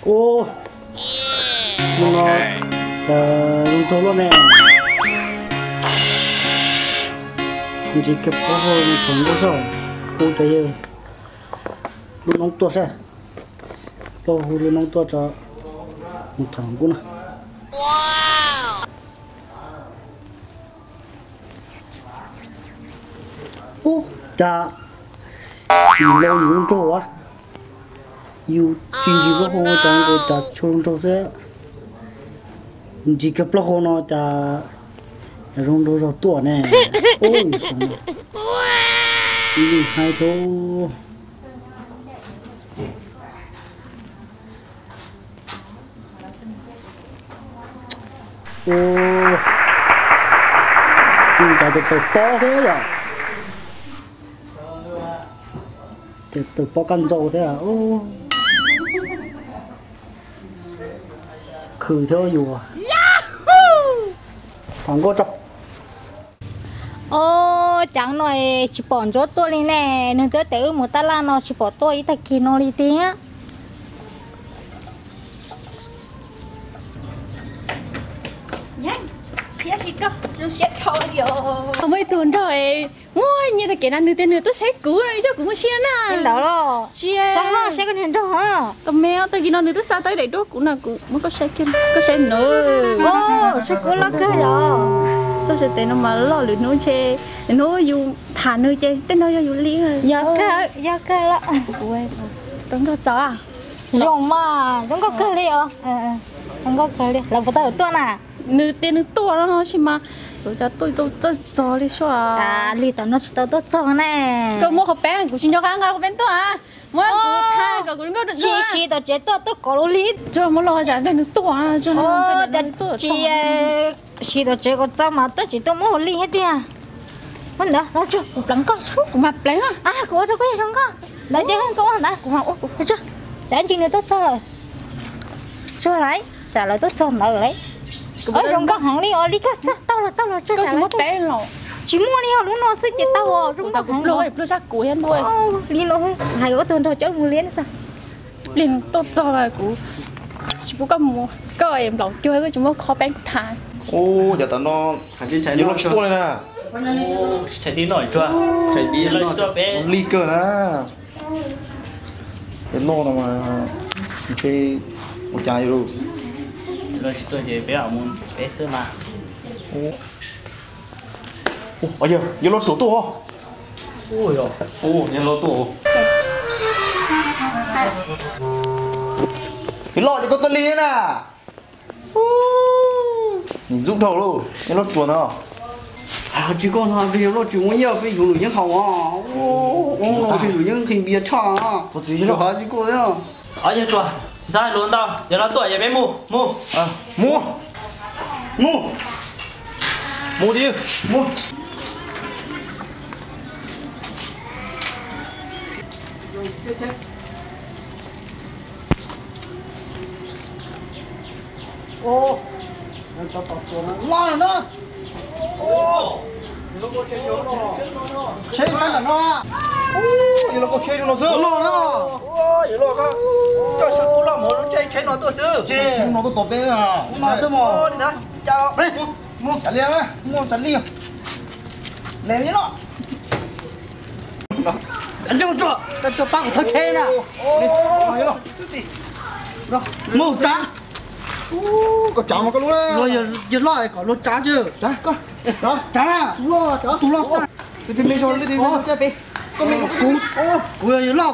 Ub, hnub no cas zoo nraug luaj ne. Ntsis kiag plaub hau thaum ntuj soj, hu cov yawg lub noob tuaj saib. Plaub hu lub noob tuaj tso, mus tham nkub na. Ub, cas yus laus yus zoo nraug as, yus tsis ntsis plaub hau cas nkaus cas tshua zoo nraug xwb. Ntsis kiag plaub hau no cas zoo nraug zog tuaj ne. Ub, yus xav no, ib lub haib thiab. Ub, cas tus taws pob thiab yom, tus taws pob kaj ntxau thiab. Khwv thiab yus. Tham nkauj tso. Ob, cas no tsis pom Ntsuab tuaj li ne, nws twb tias wb mus tab laj no tsis pom tuaj ib tag kis no li tiag. Muaj ib tug nraug muaj nyiaj tag kev na, nws tias nws twb saib kuv, coj kuv mus sia na. Ntawd los sia, saib koj niag nraug. Tus me tag kis no nws twb xa tau ib daim duab kuv no, kuv muab koj saib kiag, koj saib no. Saib kuv loj kawg los. Txoj sia tes no mas loj lwm hnub ntshe, lwm hnub yus tham nws ces tej no yog yus li. Yog kawg, yog kawg los. Tau nkauj txaus. Zoo mas, zoo nkauj kawg li os. Zoo nkauj kawg li. Lawv puas tau tuaj na? Nws tias nws tuaj no tab sis mas lawv cas tuaj tau txog txog li sua. Li tom no tsis tau tuaj txog ne. Koj muab qhov peeb, kuv tsis nco qab nqa qhov peeb tuaj. Muab kuv tha kom kuv nkauj rau siv tom tsev tuaj tuaj kov lub li. Tsuas muab los tsam nws tuaj, tsis siv tom tsev kom txog mas tuaj tsis tuaj muab hauv li thiab tiag. Muab ntawd los tsuag kuv pleev koj, kuv mas pleev. Kuv ua rau koj zoo nkauj. Ntawd ces koj ua ntawd kuv mas ua kuv tsuag. Tsam ntsis nws tuaj txog lawm. Tsuag lawm, tsam lawv tuaj txog ntawd lawm. Zoo nkauj heev li os, li koj xwb, tau los tau los tsuag tsam lawv tuaj. Tsis muaj li os, lub no xwb ces tau os, zoo nkauj heev. Li no hais ua tug nraug coj mus liab xwb. Plig tuaj txog kuv tsis pub koj mus, koj nplaum cuag koj tsis muab qhov peeb kuv tha. Ub, cov tom no yuav luag tsis tuaj li na. Li kawg na. Cov loj no mas ntshe ua cas yuav luag tsis tuaj ces peb mus peb xwb mas. Yuav luag tsuam tuaj. Yuav luag tuaj. Yuav loj ces koj tuaj lig na. Nim ntxub dhau lauj, yuav luag tsuam no. Tsis koj no, yuav luag tsuam muaj nyiaj peb yuav lwm yeeb haus. Ua no lwm yeeb nqhis npias tshaj. Tsis koj. Yog tsuam, tsis xav hais lus ntau, yog no tuaj ces peb mus, mus. Mus, mus, mus, mus. Loj na. Tsheb sab ntawm no. Yuav los kaug tsheb no xwb. Loj na. Yuav los coj sab tub loj mus tsheb no tuaj xwb. Tsheb no tuaj tos peb na. Mus xwb mas. Mus tas li. Lem li no. Tsuag, koj tsuag pab kuv thawb tsheb na. Mus tsav. Koj tsav mas koj lub. Yawg loj kom luag tsav tsi. Tsav, tsav na. Tus loj xwb. Kuv yog yawg loj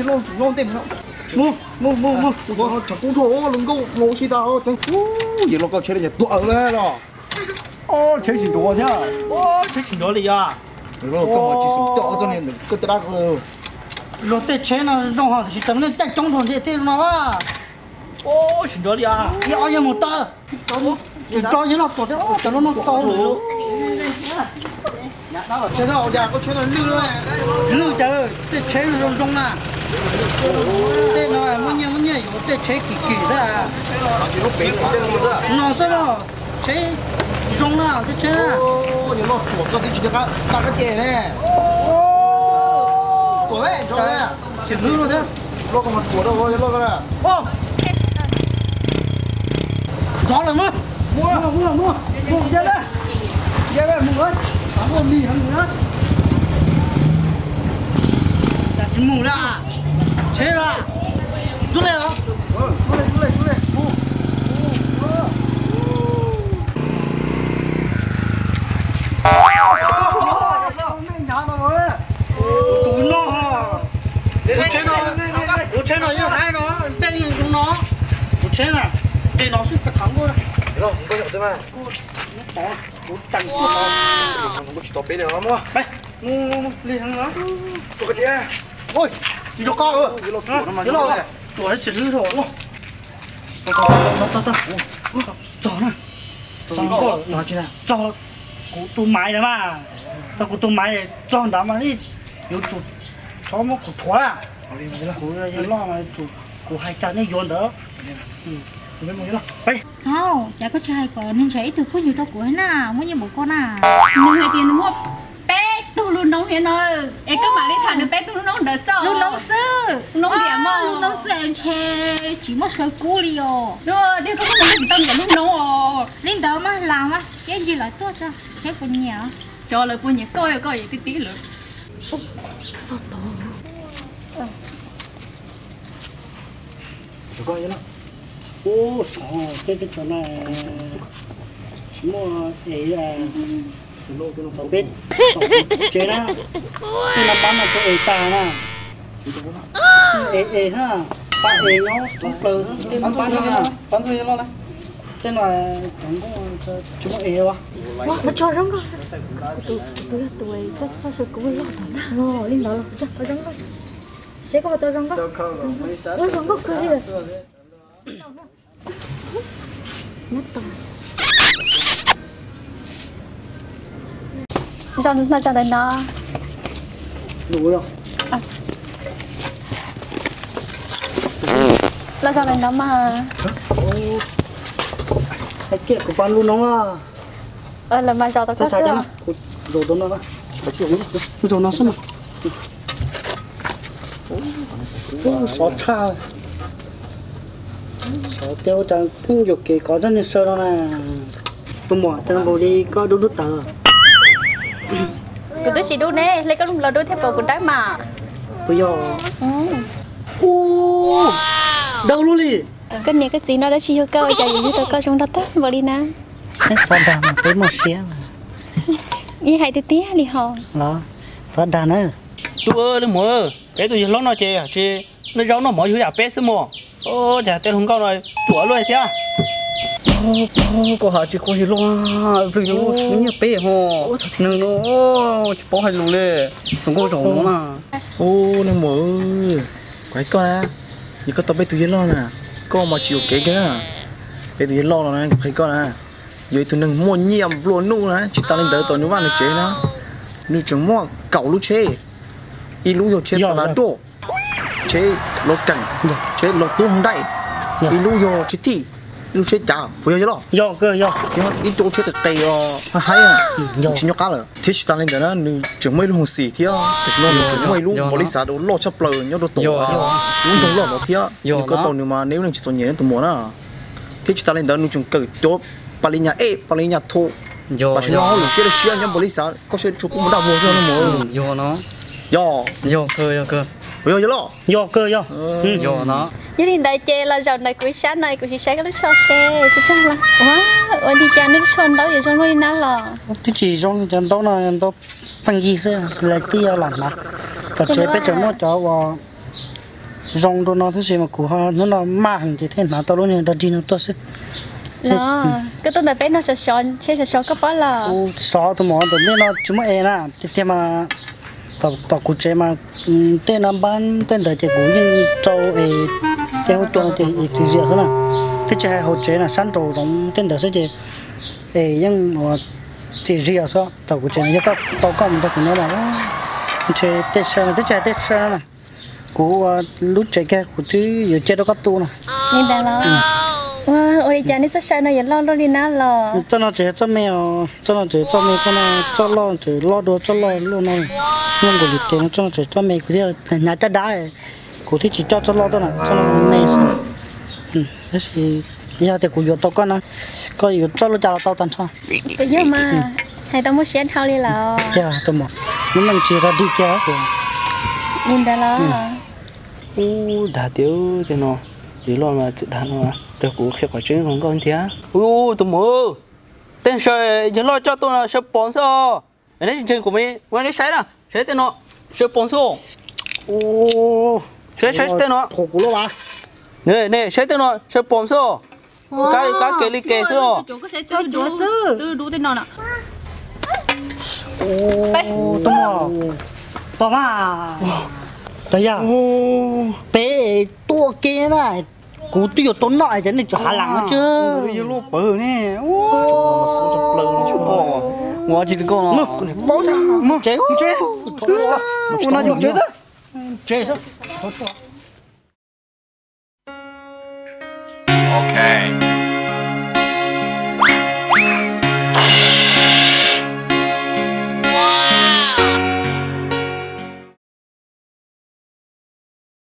kuv zaum pem no. Mus, mus, mus, mus. Tshav kub dhau, luag nkauj mus ua si tas. Yawg loj koj tsheb li cas tuaj awv lawm los. Tsheb tsis ntuav thiab. Tsheb tsis ntuav li yog. Koj tsis xum coj txoj ni koj tej dab. Luag tej tsheb no zoo hos tam sis cov nej caij coob dhau ntiaj teb no. Tsis ntuav li os. Ib ob yawg mus tau. Tsis tso yawg loj tuaj thiab, cov loj no tau. Lwj cas tej tsheb zoo zoo na. Tej no muaj nyiaj muaj nyiaj yuav tej tsheb kim kim xwb. No xwb los tsheb zoo na, tej tsheb na. Yawg loj tsuam koj twb tsis nco qab tag kab ces ne. Tuam, tsis hlwb lawm thiab. Loj koj mas tuam rau yog loj koj na. Ntxov lawm mas. Muaj, muaj, muaj, muaj, muaj, muaj, muaj li heev na. Cas tsis mus li, tsheb los, rub li os. Tus no, tus tsheb no, tus tsheb no yeej haib no, npej yeej zoo no. Tus tsheb na, nqis no xwb pas thav nkuaj. Tsis tau peb li os. Mus, mus, mus li heev os. Ua, tsis tau koj, tuam tsis hlwb rau. Txog, txog, txog, txog na. Txog, txog kuv tus maiv na mas. Txog kuv tus maiv, txog nrad mas li yuav tsum txhob muab kuv rhuav na. Kuv yog loj mas kuv hais cas nej yuav ntawd. Hauj, cas koj tsis hais kom nws nrhiav ib tug phooj ywg rau kuv na, muaj nyiaj npaum koj na. Nws hais tias nws muaj peb tug lub noob thiab no, es koj mam li tham nws peb tug lub noob ntawd xwb. Lub noob xwb, lub noob diam mog, lub noob xwb es ntshe tsis muaj sawv kub li os. Tiag, koj muaj tau nyiam lub noob os. Li ntawd mas lam mas, seb ncig lawv tuaj tso, seb puas nyiam. Cov lawv puas nyiam koj, koj yeej tib tib lawm. Ub, sov tej teb chaws no tsis muaj es peb tsev na, tej no pab no rau es tas na. Es es na, pab es nyob txhua plaws tej no pab no na. Tej no cov nkauj tsis muaj es. Mas tso zoo nkauj, tus yog tus txoj saw kuv loj tom ntag. Li ntawd los tso zoo nkauj, seb koj ho tau zoo nkauj. Ua zoo nkauj kawg li. Los zaum ntawm no mas. Hais kiag kuv pab lub noob. Lawv mas zaum tau koj xwb. Zaum no xwb mas. Sov tshaj. Sov tias ua cas pheej yuam kev kov txoj niag saw no na. Tus muam, cas npaum li koj dub dub tawv. Kuv twb tsis dub ne, hle koj los dub thiab, pom kuv dawb mas. Puas yog? Ub, dawb luaj li. Koj niam koj txiv no dab tsi yug koj, cas yuav yug tau koj zoo nraug tag npaum li na. Txhob dag mas peb muaj siab. Yeej hais tiag tiag li hos. Los, txhob dag na. Tub, leej muam, peb tus yawg hlob no ces tsis noj zaub noj mov yug yam peb xwb mog. Cas tej hluas nkauj no ruam luaj thiab. Koj hais tsis koj yawg hlob, pheej yog nyiag peb ho. Nws no tsis paub hais lus li, hluas nkauj zaum no na. Ub, leej muam, kuv hais koj na, yog koj tau peb tus yawg loj na, koj mas tsis yuam kev kiag na. Peb tus yawg loj no na, kuv qhia koj na, yog ib tug neeg muaj nyiaj nplua nuj na, tsis tas li ntawd tom nws vaj nws tsev na, nws tseem muaj kaum lub tsheb, ib lub yog tsheb la duaj, tsheb los keem, tsheb los tub hau nraim, ib lub yog tsheb thij, ib lub tsheb cav, puas yog yawg loj? Yog, ib lub tsheb qis qis os, haib haib, tsis nyob qab lawm. Thiab tsis tas li ntawd na, nws tseem muaj ib lub hoo xis thiab, tam sim no nws tseem muaj ib lub npaum li xav rau loj tshaj plaws nyob rau tom lub nroog loj no thiab. Nws koj tau nws mas neb lub neej tsis txom nyem na tus muam na. Thiab tsis tas li ntawd nws tseem kawm cov pas li nyas ej pas li nyas tho. Tam sim no hauj lwm siab li siab nyob npaum li xav, koj saib tsuas pub mus daj vuag xwb no mus. Yog, yog kawg, yog kawg. Puas yog yawg loj? Yog kawg, yog. Yog li ntawd ces los zaum ntawm kuv ib sab no kuv sim saib koj lub tsho seb tsis tag los ua, ua li cas nej lub tsho ntaub yuav zoo luaj li na los. Twb tsis zoo, cov ntaub no ntaub pheej yig xwb, lawv tij lam hnav. Tom tsev peb tseem muaj cov uas zoo dua no tab sis mas kuv hnub no maj heev ces thiaj hnav tau lub niag dog dig no tuaj xwb. Los koj tuaj ntawm peb no sov sov, seb sov sov koj pob los. Sov tus muam, ntawm nej no tsis muaj es na, tiag tiag mas. Tom kuv tsev mas tej no npab tej ntawd ces kuv yeej rau es tej huab cua no ces es txias zias xwb na. Twb tsis hais hauv tsev na, sab nraum zoov tej ntawd xwb ces es yeej ua txias zias xwb. Tom kuv tsev no yog koj tau koj mus nrog kuv nyob mas ntshe tej saw no twb tsis hais tej saw no na. Kuv ua lub tsev kiag kuv twb yuav cia rau koj tu na. Li ntawd los? Ua li cas nej txoj saw no yuav loj luaj li na los? Txoj no tseem yog txoj me os, txoj no tseem txoj me, txoj no txoj loj tseem loj dua txoj loj luaj no. Nyob nkaus li tes no txoj no tseem txoj me, kuv thiaj hnyav caj dab, kuv thiaj tsis coj txoj loj tuaj na, txoj no me xwb. Tab sis yog tias kuv yuav tau koj na, koj yuav txoj loj cas los tau tag nrho. Yog mas, hais tau muaj siab dhau li lawm. Yog tus muam, lub neej tsis yog dig kiag. Li ntawd los. Ub, dag tiag tej no, yuav loj mas txawm dag no, rau kuv qhia qhov tseeb zoo nkauj thiab. Ub, tus muam, tej saw yog loj coj tuaj no saw pom xwb os. Neb tsis ntseeg kuv mas neb saib na, saib tej no, saw pom xwb. Saib, saib tej no. Nej saib tej no, saw pom xwb. Kab, kab ke li ke xwb os. Tau mas, tau yog peb tuaj ke na, kuv twb yuav tau noj es nej tseem has las no tsis. Ua tsis koj no. Mus tsev, mus tsev, ua no ces mus tsev, tsev xwb.